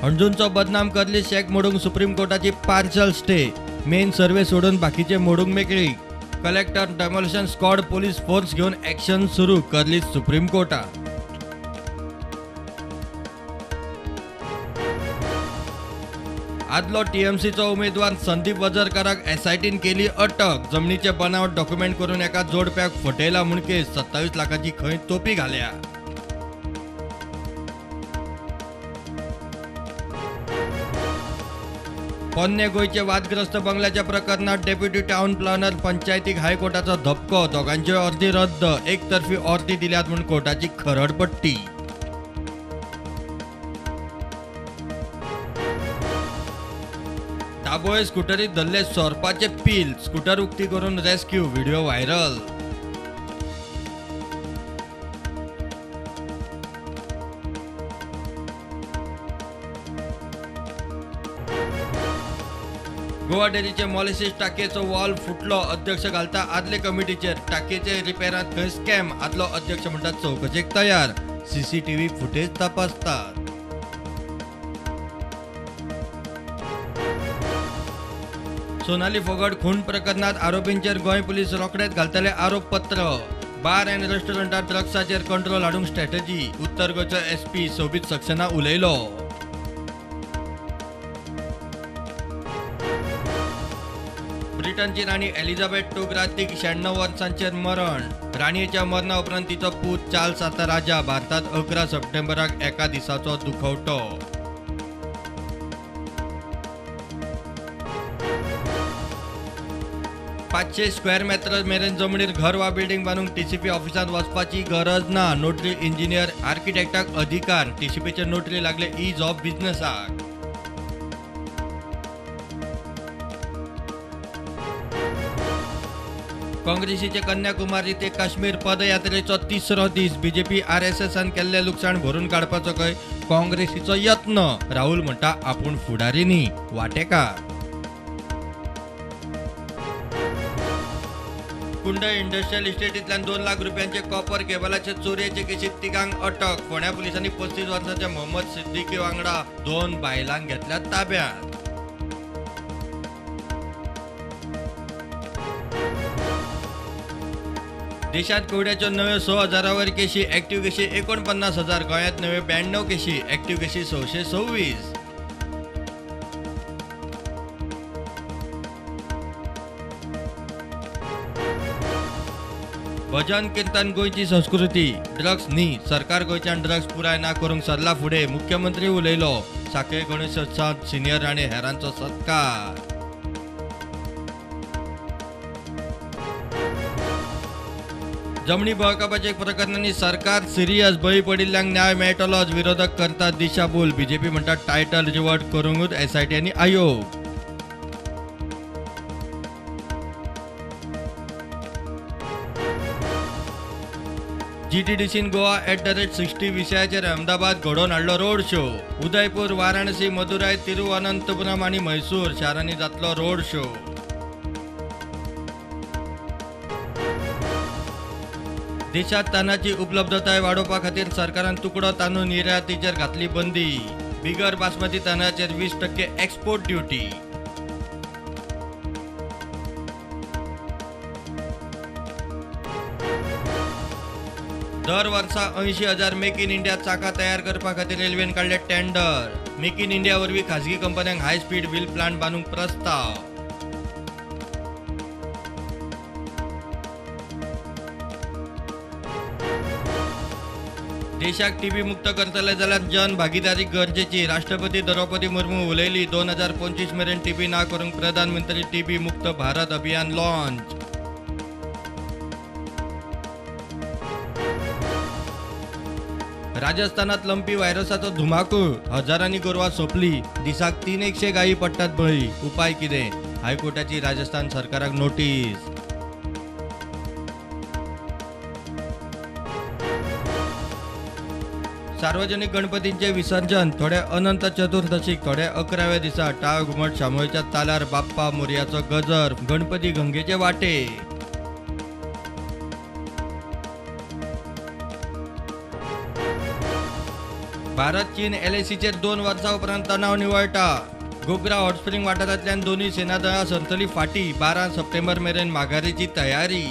हणजूणचो बदनाम करली शॅक मोडूंक सुप्रीम कोर्टाची पार्शल स्टे. मेन सर्वे सोडून बाकीचे मोडूंक मेकळीक. Collector, demolition squad, police force घेवन एक्शन सुरू करली सुप्रीम कोर्टात. आदलो टीएमसीचो उमेदवार संदीप वझरकराक एसआयटीन केली अटक. जमनीचे बनावट डॉक्युमेंट करून एका जोडप्याक फटयला म्हूण केस. 27 लाखाची खंय तोपी घाल्या. पोन्ने गोंयचे वादग्रस्त बंगल्याच्या प्रकरणात डेप्युटी टाउन प्लॅनर पंचायतीक हायकोर्टाचो धपको. दोगांच्यो अर्दी रद्द. एकतर्फी अर्दी दिल्यात म्हूण कोर्टाची खरडपट्टी. दाबोळे स्कुटरीत धरले सोरपाचे पील. स्कुटर उक्ती करून रेस्क्यू, व्हिडिओ व्हायरल. गोवा डेरीचे मॉलिसीस टाकयेचो वॉल फुटलो. अध्यक्ष घालता आदले कमिटीचेर. टाकयेचे रिपेरांत खंय स्कॅम. आदलो अध्यक्ष म्हणटा चवकशेक तयार. सीसीटीव्ही फुटेज तपासतात. सोनाली फोगट खून प्रकरणात आरोपींचेर गोंय पुलीस रोखडेच घालतले आरोपपत्र. बार अँड रेस्टॉरंटात ड्रग्साचेर कंट्रोल हाडूंक स्ट्रॅटजी. उत्तर गोंयचो एसपी सोबीत सक्सेना उलयलो. ब्रिटनची राणी एलिझाबेथ 2 रातीक 96 वर्सांचेर मरण. राणयेच्या मरणा उपरांत तिचो पूत चार्ल्स आतां राजा. भारतात 11 सप्टेंबराक एका दिसाचो दुखवटो. 500 स्क्वेअर मेटर मेरेन जमनीर घर वा बिल्डिंग बांदूंक टीसीपी ऑफिसांत वचपाची गरज ना. नोटरी, इंजिनियर, आर्किटेक्टाक अधिकार. टीसीपीचे नोटरी लागले is of बिझनेसाक. काँग्रेसीचे कन्याकुमारी ते काश्मीर पदयात्रेचो तिसरो दीस. बीजेपी आरएसएसान केल्लें लुकसाण भरून काडपाचो खंय काँग्रेसीचो यत्न. राहुल म्हणटा आपूण फुडारी न्ही, वाटेकार. कुंडय इंडस्ट्रियल इस्टेटींतल्यान 2 लाख रुपयांचे कॉपर केबलाचे चोरयेचे केशीत तिगांक अटक. फोंड्या पुलिसांनी 35 वर्सांच्या मोहम्मद सिद्दीकी वांगडा 2 बायलांक घेतल्यात ताब्यात. देशात कोविडाच्यो नव्यो 6,000 वयर केशी, ऍक्टिव्ह केशी 49,000. गोंयांत नव्यो 92 केशी, ऍक्टिव्ह केशी 626. भजन कीर्तन गोंयची संस्कृती, ड्रग्स न्ही. सरकार गोंयच्यान ड्रग्स पुराय ना करूंक सरला फुडें. मुख्यमंत्री उलयलो. साखळे गणेशोत्सवांत सिनियर आनी हेरांचो सत्कार. जमनी बळकापाच्या प्रकरणांनी सरकार सिरियस. बळी पडिल्ल्यांक न्याय मेळटलोच. विरोधक करतात दिशाभूल. बीजेपी म्हणटा टायटल रिवर्ट करूंकूच एसआयटी आनी आयोग. जीटीडीसीन गोवा @60 विशयाचेर अहमदाबाद घडोवन हाडलो रोड शो. उदयपूर, वाराणसी, मदुराय, तिरुवनंतपुरम आनी म्हैसूर शारांनी जातलो रोड शो. देशात तांदळाची उपलब्धताय वाडोवपा खातीर सरकारान तुकडो तांदूळ निर्यातीचेर घातली बंदी. बिगर बासमती तांदळाचेर 20% एक्सपोर्ट ड्युटी. दर वर्सा 80,000 मेक इन इंडिया चाकां तयार करपा खातीर रेल्वेन काडले टेंडर. मेक इन इंडिया वरवीं खाजगी कंपन्यांक हाय स्पीड व्हील प्लांट बांदूंक प्रस्ताव. देशाक टीबी मुक्त करतले जाल्यार जन भागीदारी गरजेची. राष्ट्रपती द्रौपदी मुर्मू उलयली. 2025 मेरेन टीबी ना करूंक प्रधानमंत्री टीबी मुक्त भारत अभियान लॉन्च. राजस्थानात लंपी व्हायरसाचो धुमाकूळ. हजारांनी गोरवां सोंपली. दिसाक 300 गायी पडटात बळी. उपाय कितें? हायकोर्टाची राजस्थान सरकाराक नोटीस. सार्वजनिक गणपतींचे विसर्जन थोडे अनंत चतुर्दशीक, थोडे 11व्या दिसा. टाळ घुमट शामोळच्या तालार बाप्पा मोरयाचो गजर. गणपती गंगेचे वाटे. भारत चीन एलएसीचेर 2 वर्सां उपरांत तणाव निवळटा. गोगरा हॉटस्प्रिंग वाठारांतल्यान दोनूय सेना दळां सरतली फाटी. 12 सप्टेंबर मेरेन माघारीची तयारी.